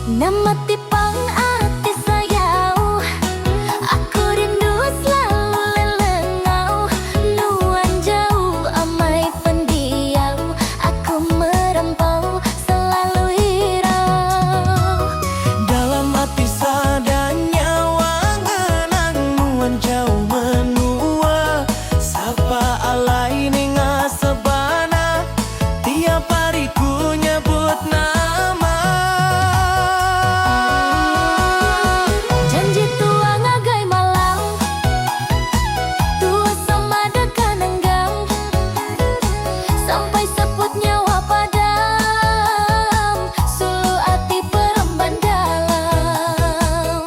Nama tipang ati sayau. Aku rindu selalu lelengau. Nuan jauh amai pendiau. Aku merampau selalu irau. Dalam ati sada nyawa ngenang nuan jauh menua. Sapa alai ninga sebana tiap hari ku nyebut nama. Janji tua ngagai malam. Tua sama deka nenggam. Sampai seput nyawa padam. Sulu ati peremban dalam.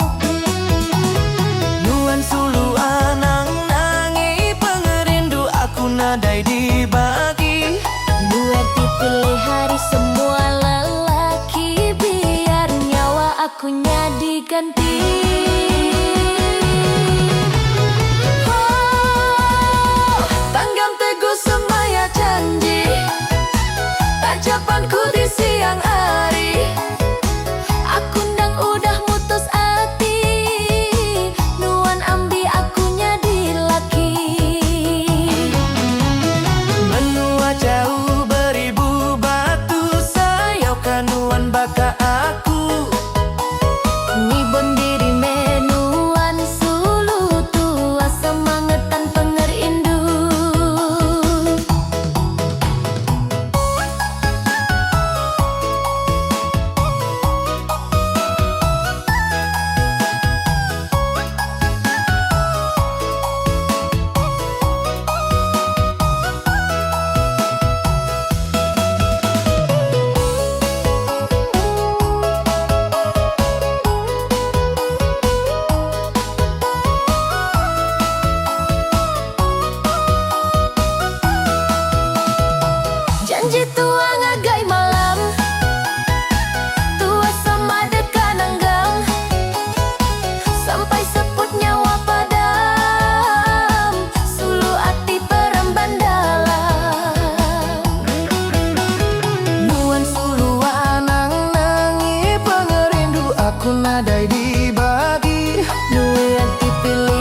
Nuan sulu anang nangi pengerindu aku nadai dibagi. Nuan dipilih ari semua lelaki. Biar nyawa aku nyadi ganti. Oh. Tanggam teguh semaya janji. Tajapan ku di siang hari. Aku endang udah mutus ati. Nuan ambi aku nyadi laki. Menua jauh beribu batu sayau ka nuan baka aku. Ngibun diri meh nuan sulu tua semangetan pengerindu. Janji tua ngagai malam. Tua sama deka nanggam. Sampai seput nyawa padam. Sulu ati peremban dalam. Nuan sulu anang nangi pengerindu aku nadai dibagi. Nuan dipilih.